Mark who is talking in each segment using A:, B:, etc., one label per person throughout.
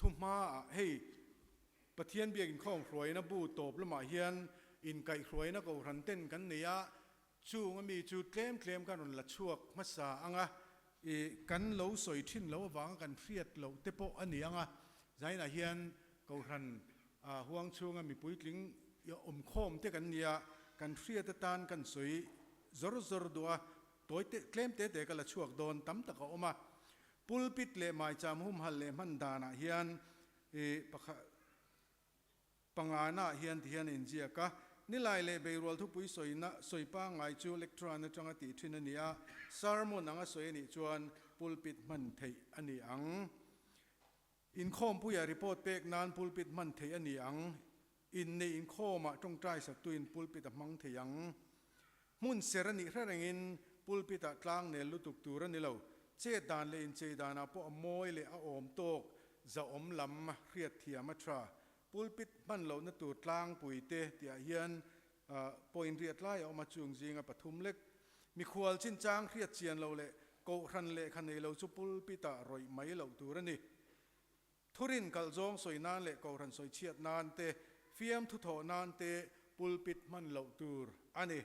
A: Thuhmaah hei Pathian biak inkhawm hruaina bu tawp lamah hian inkaihhruaina kohhran ten kan nei a, chung ami chu tlem tlem kan rawn la chhuak hmasa ang a, i kan lo sawi thin lo avanga kan hriat loh te pawh a ni ang a, zainah hian kohhran huang chhunga mipuitling awmkhawm te kan ni a, kan hriat atan kan sawi zawr zawr duh a, tawi te tlem te te ka la chhuak dawn tam tak a awm a. Pulpit leh maicham humhalh leh hman danah hian i pakhat pangana ah hian tihian a inziak a, Nilai leh Beirual thupui sawina sawi pangngai chu lectern atanga tih thin a ni a, sermon anga sawi a nih chuan pulpit hman theih a ni ang. Inkhawmpuia report pek nan pulpit hman theih a ni ang. Inneih inkhawmah tawngtai saktuin pulpit a hmang thei ang. Hmun ser a nih hre rengin pulpit-ah tlang nel lutuk tur a ni lo. Chet dan leh inchei danah pawh a mawi leh a awm tawk zahawm lam hriatthiam a tha. Pulpit hman lohna tur tlangpui te tihah hian point riat lai a awm a, chung zinga pathum lek. Mikhual chinchang hriat chian lo leh kohhran lehkha nei lo chu pulpit-ah rawih mai loh tur a ni. Thurin kalh zawng sawi nan leh kohhran sawi chhiat nan te, fiamthu thawh nan te pulpit hman loh tur a ni.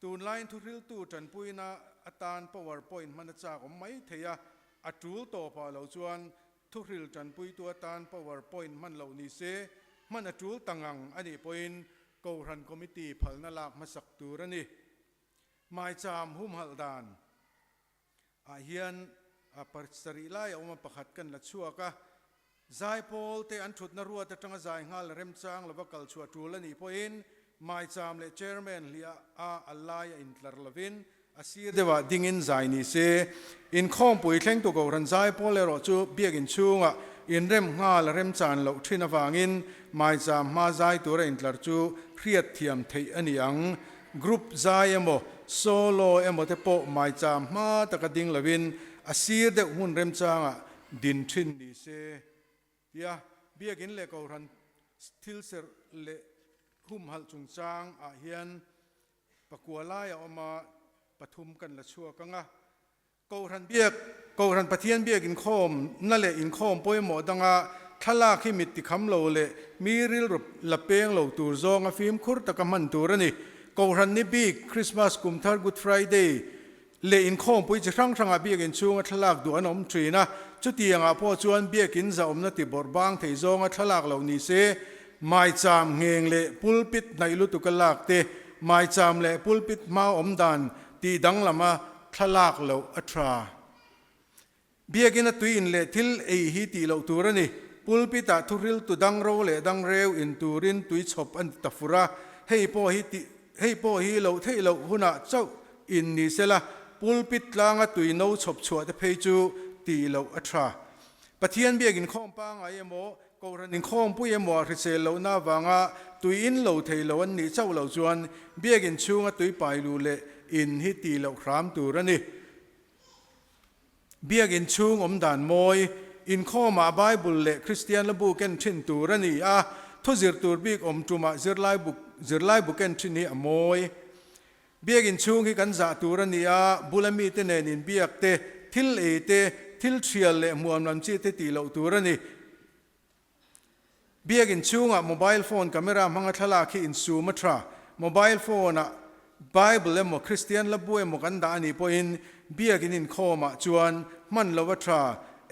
A: Tunlaiin thuhriltu tanpuina atan power point hman a chak awm mai thei a, a tul tawpah lo chuan thuhril tanpuitu atan power point hman loh ni se, hman a tul ta ngang a nih pawhin kohhran committee phalna lak hmasak tur a ni. Maicham humhalh dan. Ah hian pasarih lai a awm a, pakhat kan la chhuak a, Zaipawl te an thutna ruat atanga zai nghal remchang lova kal chhuah tul a nih pawhin Maicham leh Chairman hliah a a lai a intlar lovin a sir deuhah dingin zai ni se. Inkhawmpui thlengtu Kohhran Zaipawl erawh chu biakin chhungah inrem nghal a remchan loh thin avangin Maicham hma zai tura intlar chu hriatthiam theih a ni ang. Group zai emaw, solo emaw te pawh maicham hma taka ding lovin a sir deuh hmun remchangah din thin ni se tia biakin leh kohhran thil serh leh humhalh chungchang ah hian pakua lai a awm a, pathum kan la chhuak ang a. Kohhran biak, Kohhran Pathian biak inkhawm na leh inkhawm pawimawh danga thlalak hi mit tikham lo leh mi rilru la peng lo tur zawnga fimkhur taka hman tur a ni. Kohhran ni bik, Christmas, Kumthar, Good Friday, leh inkhawmpui chi hrang hrangah biakin chhunga thlalak duh an awm thin a, chutiangah pawh chuan biakin zahawmna ti bawrh bang thei zawnga thlalak lo ni se, maicham ngheng leh pulpit hnaih lutuka lak te, maicham leh pulpit hma awm dan tih danglama Thlalak loh a tha. Biakina tui in leh thil ei hi tih loh tur a ni. Pulpit ah thuhril tu dang ro leh dang reu in turin tui chhawp a ni ta fur a, hei pawh hi tih hei pawh hi loh theih loh hunah chauh in ni sela, pulpit tlanga tui no chhawp chhuah te phei chu tih loh a tha. Pathian biak inkhawm pangngai emaw, Kohhran inkhawmpui emaw a hrisel lohna avanga tui in lo thei lo an nih chauh loh chuan biakin chhunga tui pai luh leh in hi tih loh hram tur a ni. Biakin chhung awm dan mawi, inkhawmah Bible leh Kristian la bu ken thin tur a ni a, thu zir tur bik awm tumah zirlai bu zirlai bu ken thin hi a mawi. Biakin chhung hi kan zah tur a ni a, bula mite nen inbiak te, thil ei te, thil thial leh hmuam lam chi te tih loh tur a ni. Biakin chhungah mobile phone camera hmanga thlalak hi insum a tha. Mobile phone-ah Bible emaw Kristian la bu emaw kan dah a nih pawhin biakin inkhawmah chuan hman loh a tha.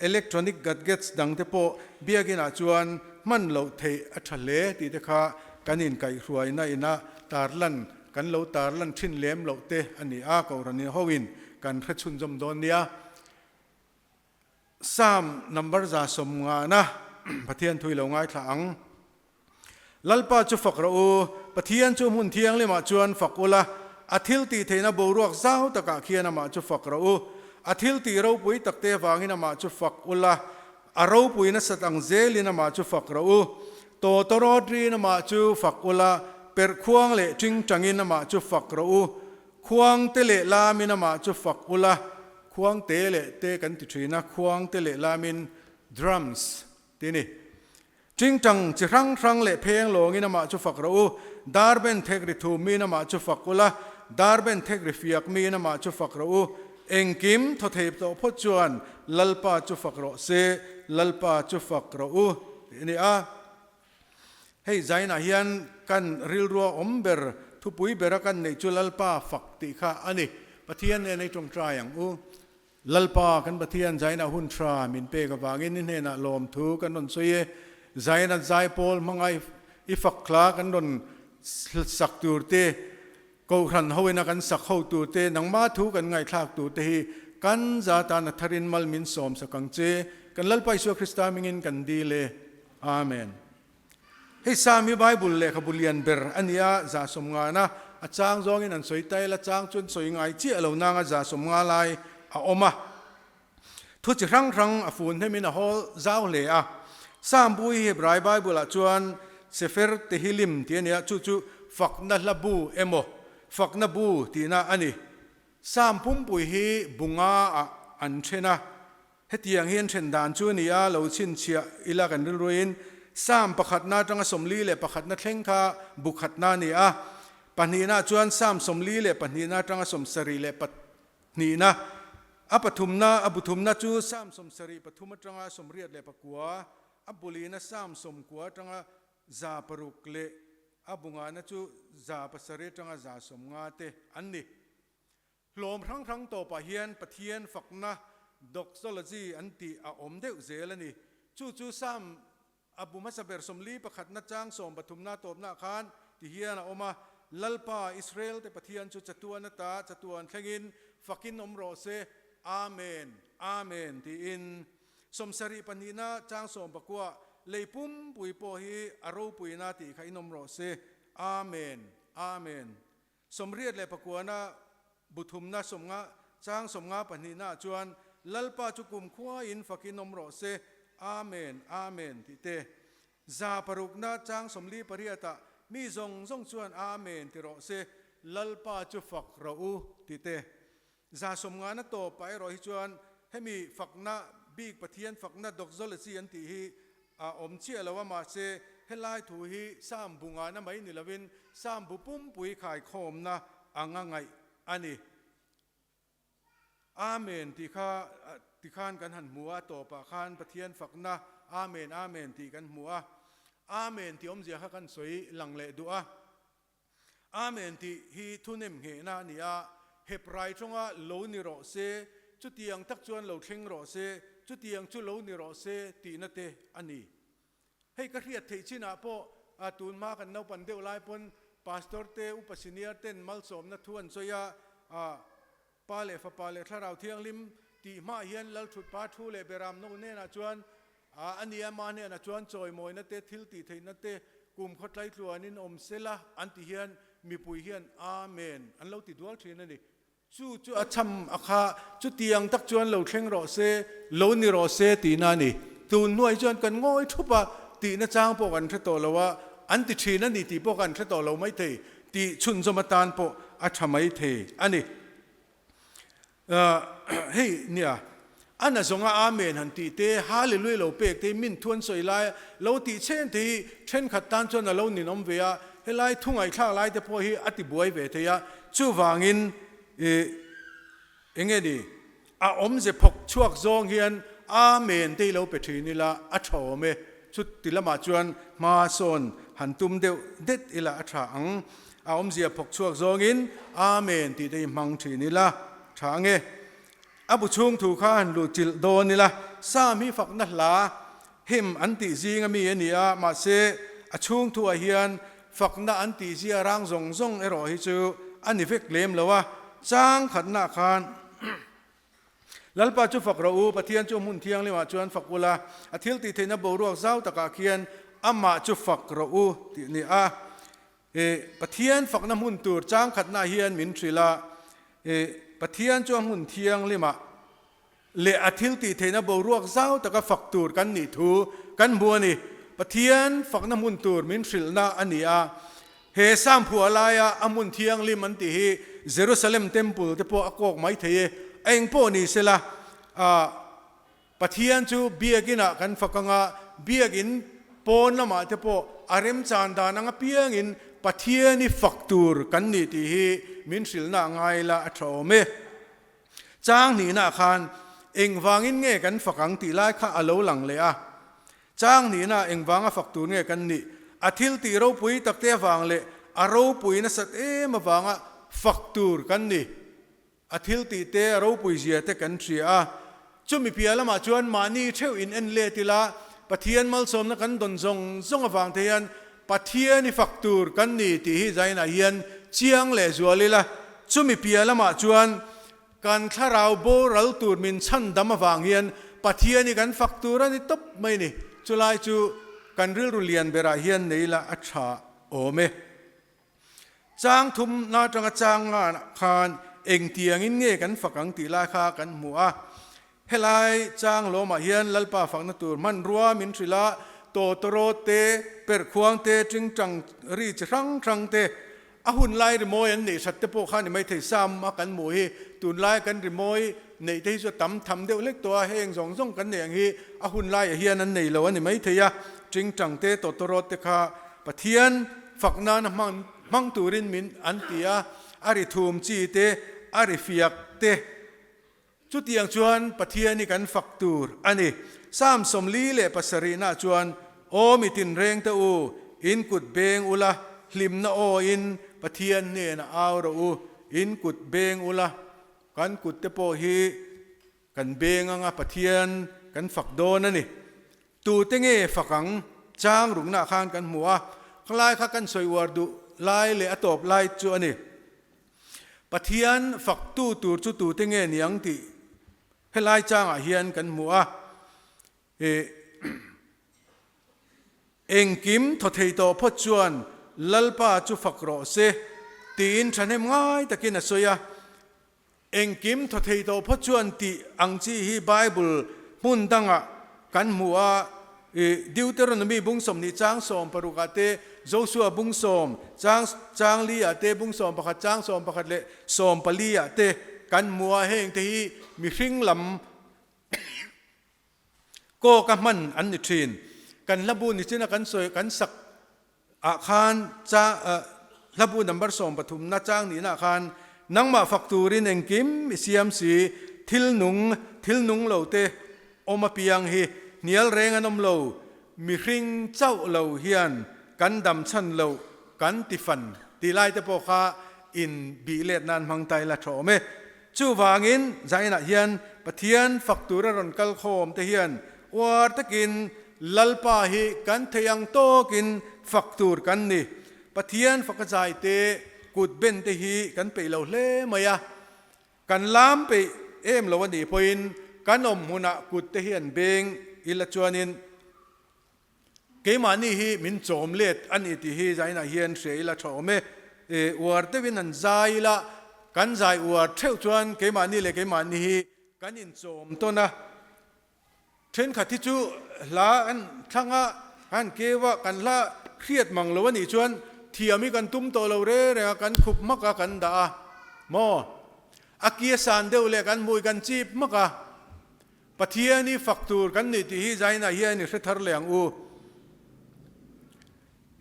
A: Electronic gadgets dangte pawh biakinah chuan hman loh theih a tha hle tih te kha kan inkaihhruaina ina tarlan Kan lo tarlan thin lem loh te a ni a, Kohhran hoin kan hre chhunzawm dawn nia. Psalm number 150 Pathian thu i lo ngaithla ang. Lalpa chu fak rawh u, Pathian chu hmun thianghlimah chuan fak ula, a thil tih theihna boruak zau takah khian amah chu fak rawh u. A thil tih ropui takte avangin amah chu fak ula, a ropui nasat ang zelin amah chu fak rawh u. Tawtawrawt riin amah chu fak ula, perh khuang leh tingtangin amah chu fak rawh u. Khuang te leh lamin amah chu fak ula, khuang te leh te kan ti thin a, khuang te leh lamin drums ti ni. Tingtang chi hrang hrang leh pheng lawngin amah chu fak rawh u. Darben thek ri thum miin amah chu fak ula, darben thek ri fiak miin amah chu fak rawh u. Engkim thaw thei tawh phawt chuan Lalpa chu fak rawh se. Lalpa chu fak rawh u tih a ni a. Hei zainah hian kan rilrua awm ber, thupui bera kan neih chu Lalpa fak tih kha a ni. Pathian nen ei tawngtai ang u. Lalpa kan Pathian zainah hun tha min pek avangin i hnenah lawmthu kan rawn sawi e. Zaina zaipawl hmanga i fak hla kan rawn sak tur te, Kohhran hoina kan sak ho tur te, nangmah thu kan ngaihthlak tur te hi kan za tan a tharin mal min sawm sak ang che. Kan Lalpa Isua Krista hmingin kan dil e. Amen. Hei Sam hi Bible lehkhabu lian ber a ni a, za sawmngana a chang zawngin an sawi tail a, chang chuan sawi ngai chiah lo nanga za 50 lai a awm a. Thu chi hrang hrang a fun hnemin a hawl zau hle a. Sam bu hi Hebrai Bible-ah chuan Sefer Tehillim tih a ni a, chu chu fakna hla bu emaw fakna bu tihna a ni. Sam pumpui hi bu ngaah an then a, hetiang hi an then dan chu a ni a, lo chhinchhiah ila kan rilruin Sam pakhatna atanga 41na thleng kha bu khatna a ni a, pahnihna chuan Sam 42na atanga 72na, A pathumna, a bu thumna chu Sam 73 atanga 89, a bu lina Sam 90 atanga 600 leh a bu ngana chu 700 atanga 150 te an ni. Hlawm hrang hrang tawpah hian Pathian fakna, doxology, an tih a awm deuh zel a ni. Chu chu Sam A bu hmasa ber 41na chang 13na tawpnaah khan ti hian a awm a, Lalpa, Israel-te Pathian chu chatuan ata chatuan thlengin fakin awm rawh se, Amen, Amen, tiin. 72na chang 19, Lei pumpui pawh hi a ropuina tih kha in awm rawh se, Amen, Amen. 89na bu thumna 50 chang 52 naah chuan, Lalpa chu kumkhuaiin fakin awm rawh se, Amen, Amen, tih te. 600na chang 48 ah, Mi zawng zawng chuan Amen ti rawh se, Lalpa chu fak rawh u, tih te. 150na tawpah erawh hi chuan hemi fakna bik Pathian fakna doxology an tih hi a awm chiah lo a, mahse helai thu hi Sam bu ngana mai ni lovin Sam bu pumpui khaikhawmna anga ngaih a ni. Amen tih kha tikhan kan han hmu a, tawpah khan Pathian fakna Amen, Amen tih kan hmu a. Amen tih awmzia kha kan sawi lang leh duh a. Amen tih hi thunem nghehna a ni a, Hebrai tawnga lo ni rawh se, chutiang tak chuan lo thleng rawh se, chutiang chu lo ni rawh se tihna te a ni. Hei ka hriat theih chinah pawh tun hma kan naupan deuh lai pawn Pastor te, Upa Senior ten malsawmna thu an sawi a, Pa leh Fapa leh Thlarau Thianghlim tih hmah hian Lalthut Pa thu leh Beram no hnenah chuan a ni a, mah hnenah chuan chawimawina te, thil tih theihna te, kum khaw tlai tluanin awm sela an ti hian mipui hian Amen an lo ti dual thin a ni. Chu chu a cham a kha, chutiang tak chuan lo thleng rawh se, lo ni rawh se tihna a ni. Tun hnuai chuan kan ngawi thup a, tihna chang pawh kan hre tawh lo a, an ti thin a ni tih pawh kan hre tawh lo maithei. Tih chhunzawm atan pawh a tha mai thei a ni. Hei nia, a na zawnga Amen han tih te, Hallelujah lo pek te, min thu an sawi lai lo tih chen te hi thenkhat tan chuan a lo ninawm ve a, helai thu ngaihthlak lai te pawh hi a ti buai ve thei a, chuvangin eng nge ni, a awmze phawk chhuak zawng hian Amen te hi lo pe thin ila a tha awm e. Chuti lamah chuan hma sawn han tum deuh det ila a tha ang. A awmzia phawk chhuak zawngin Amen tih te hi hmang thin ila tha ang e. A bu chhung thu kha han luh chilh dawn ila Sam hi fakna hla him an tih zing ami a ni a, mahse a chhung thuah hian fakna an tih zia rang zawng zawng erawh hi chu a ni vek lem lo a, chang khatnaah khan Lalpa chu fak rawh u, Pathian chu hmun thianghlimah chuan fak ula, a thil tih theihna boruak zau takah khian amah chu fak rawh u tih a ni a. Pathian fakna hmun tur chang khatnaah hian min hrilh a, Pathian chu a hmun thianghlimah leh a thil tih theihna boruak zau taka fak tur kan nih thu kan hmu a ni. Pathian fakna hmun tur min hrilhna a ni a. He Sam phuah laia a hmun thianghlim an tih hi Jerusalem Temple te pawh a kawk mai thei e. A eng pawh ni sela, Pathian chu biakinah kan fak anga, biakin pawn lamah te pawh a remchan dan anga piangin Pathian i fak tur kan ni tih hi min hrilhna a ngai la a tha awm e. Chang hnihnaah khan. Engvangin nge kan fak ang tih lai kha a lo lang leh a. Chang nihna engvanga fak tur nge kan nih? A thil tih ropui takte avang leh a ropui nasat em avanga fak tur kan ni. A thil tih te, a ropui zia te kan hria a. Chumi piah lamah chuan mahni theuh in en let ila, Pathian malsawmna kan dawn zawng zawng avang te hian Pathian i fak tur kan ni tih hi zainah hian chiang leh zual ila. Chumi piah lamah chuan Kan thlarau boral tur min chhandam avang hian Pathian hi kan fak tur a ni tawp mai ni. Chulai chu kan rilru lian berah hian nei la a tha awm e. Chang thum na atanga chang nganah khan engtiangin nge kan fak ang tih lai kha kan hmu a. Helai chang lawmah hian Lalpa fakna tur hmanrua min hrilh a, tawtawrawt te, perhkhuang te, tingtang ri chi hrang hrang te, A hun lai rimawi an neih hrat te pawh kha ni maithei sam a kan hmuh hi tunlai kan rimawi neih te hi chu a tam tham deuh hlek tawh a, heng zawng zawng kan neih ang hi a hun laiah hian an nei lo a ni maithei a, tingtang te tawtawrawt te kha Pathian fak nana hmang hmang turin min an ti a, a ri thum chi te a ri fiak te. Chutiang chuan Pathian hi kan fak tur a ni. Psalm 47 nah chuan, Aw mi tinreng te u, in kut beng ula, hlimna aw in Pathian hnenah au rawh u, in kut beng ula. Kan kut te pawh hi kan beng anga Pathian kan fak dawn a ni. Tute nge fak ang? Chang ruknaah khan kan hmu a, khalai kha kan sawi uar duh lai leh a tawp lai chu a ni. Pathian faktu tur chu tute nge ni ang tih helai changah hian kan hmu a. Ih, engkim thaw thei tawh phawt chuan Lalpa chu fak rawh se tiin thahnem ngai takin a sawi a. Engkim thaw thei tawh phawt chuan tih ang chi hi Bible hmun dangah kan hmu a. I Deuteronomy bung 20 chang 16 ah te, Joshua bung 10 chang chang li ah te, bung 11 chang 11 leh 14 ah te kan hmu a, heng te hi mihring lam kawka hman an ni thin. Kan hlabu nichina kan sawi kan sak ah khan cha hlabu number 13 na chang nihna ah khan nangmah fak turin engkim i siam si, thil nung thil nung lo te awm apiang hi hnial reng an awm lo, mihring chauh lo hian kan dam chhan loh kan ti fan tih lai te pawh kha in bih let nan hmang tai la tha awm e. Chuvangin zainah hian Pathian fak tura rawn kal khawm te hian uar takin Lalpa hi kan thei ang tawkin fak tur kan ni. Pathian faka zai te kut ben te hi kan peih lo hle mai a. Kan lam peih em lo a nih pawhin kan awm hmunah kut te hi an beng ila chuanin Keimahni hi min chawm let a ni tih hi zainah hian hria ila tha awm e. Uar deuhin an zai ila, kan zai uar theuh chuan keimahni leh keimahni hi kan inchawm tawn a. Thenkhat hi chu hla an thlang a, an keu a, kan hla hriat mang lo a nih chuan thiam hi kan tum tawh lo re reng a, kan khup hmak a, kan dah a maw? A ki a san deuh leh kan hmui kan chip hmak a. Pathian i fak tur kan nih tih hi zainah hian i hre thar leh ang u.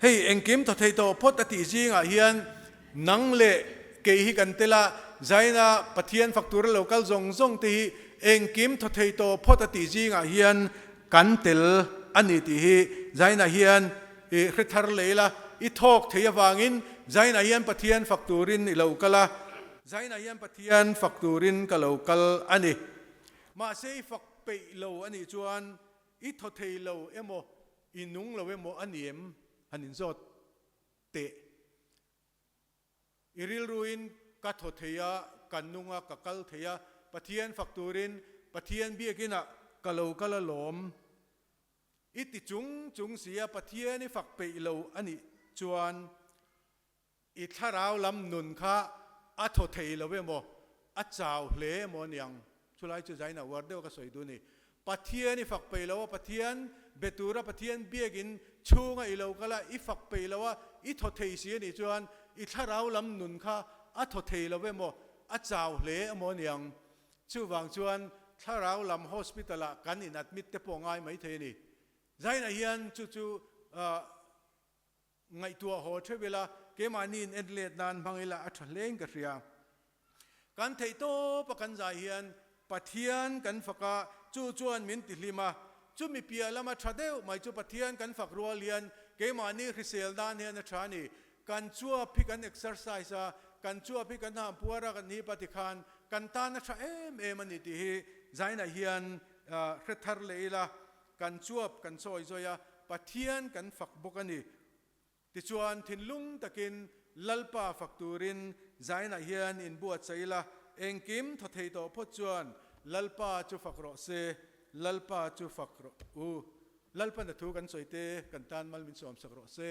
A: Hei engkim thaw thei tawh phawt a tih zingah hian nang leh kei hi kan tel a, zaina Pathian fak tura lo kal zawng zawng te hi engkim thaw thei tawh phawt a tih zingah hian kan tel a ni tih hi zainah hian i hre thar leh ila, i thawk thei avangin zainah hian Pathian fak turin i lo kal a, zainah hian Pathian fak turin ka lo kal a ni. Mahse i fak peih lo a nih chuan i thaw thei lo emaw i nung lo emaw a ni em? Han inzawt teh. I rilruin ka thaw thei a, ka nung a, ka kal thei a, Pathian fak turin Pathian biakinah ka lo kal alawm. I ti chung chung si a, Pathian i fak peih lo a nih chuan I thlarau lam nun kha a thaw thei lo emaw, a chau hle emaw aniang. Chulai chu zaina uar deuh ka sawi duh a ni. Pathian i fak peih lo a, Pathian be tura Pathian biakin chhunga i lo kal a, i fak peih lo a, i thaw thei si a nih chuan i thlarau lam nun kha a thaw thei lo emaw, a chau hle emaw aniang. Chuvang chuan thlarau lam hospital ah kan in admit te pawh ngai maithei a ni. Zaina hian chu chu Ngaihtuah haw theuh ila, keimahni in en let nan hmang ila a tha hlein ka hria. Kan theih tawp a kan zai hian Pathian kan fak a, chu chuan min ti hlim a. Chumi piah lama tha deuh mai chu Pathian kan fak rual hian keimahni hrisel dan hian a tha a ni. Kan chuap hi kan exercise a, kan chuap hi kan hampuar a, kan hip a tikhan kan tan a tha em em a ni tih hi zainah hian hre thar leh ila, kan chuap kan sawi zawi a, Pathian kan fak bawk a ni. Tichuan thinlung takin Lalpa fak turin zainah hian inbuatsaih ila, engkim thaw thei tawh phawt chuan Lalpa chu fak rawh se, Lalpa chu fak rawh u. Lalpa na thu kan sawi te kan tan mal min sawmsak rawh se.